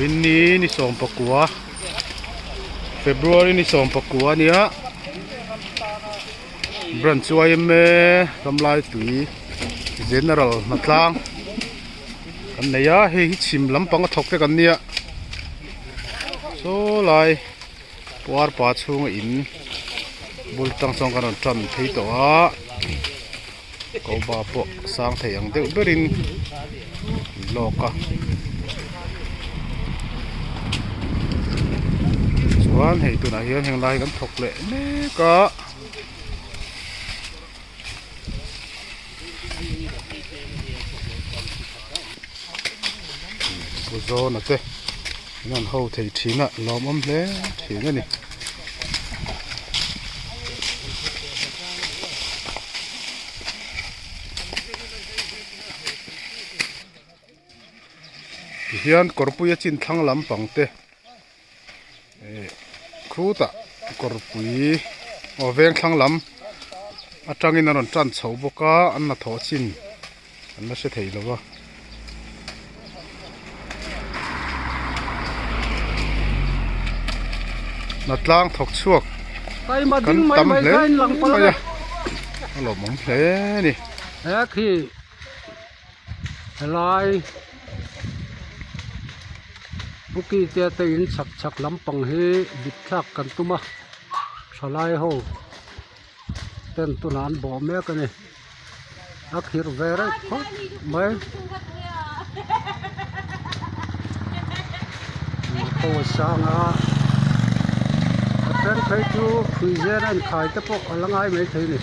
Vawiin ni 19 February ni 19 a nia Branch yma ramlai tui General hnatlang kan nei a hei hi chhim lampang a thawk te kan nia saw lai puar pa chhunga in bul tang chuan kan rawn tan phei tawh a. Ko ba pawh sang thei ang deuh berin an lawk a chuan hei tunah hian heng lai kan thawk leh mek a. Pu Zawna te an han ho thei thin a lawmawm hle thin a ni. Tihian kawrpuia chin thlang lampang te eh khutah kawrpui aw veng thlang lam atangin a rawn tan chho bawk a an hnathawh chin an la hre thei lo va. Hnatlang thawk chhuak kan tam hle mai a a lawmawm hle a ni. He khi helai bookie te te in chhak chhak lampang hi bit thlak kan tum a thalai ho ten tunah an bawh mek a ni. A khirh ve reuh khawp mai motor a sang a a then phei chu hrui zen a inkhai te pawh a la ngai maithei a ni.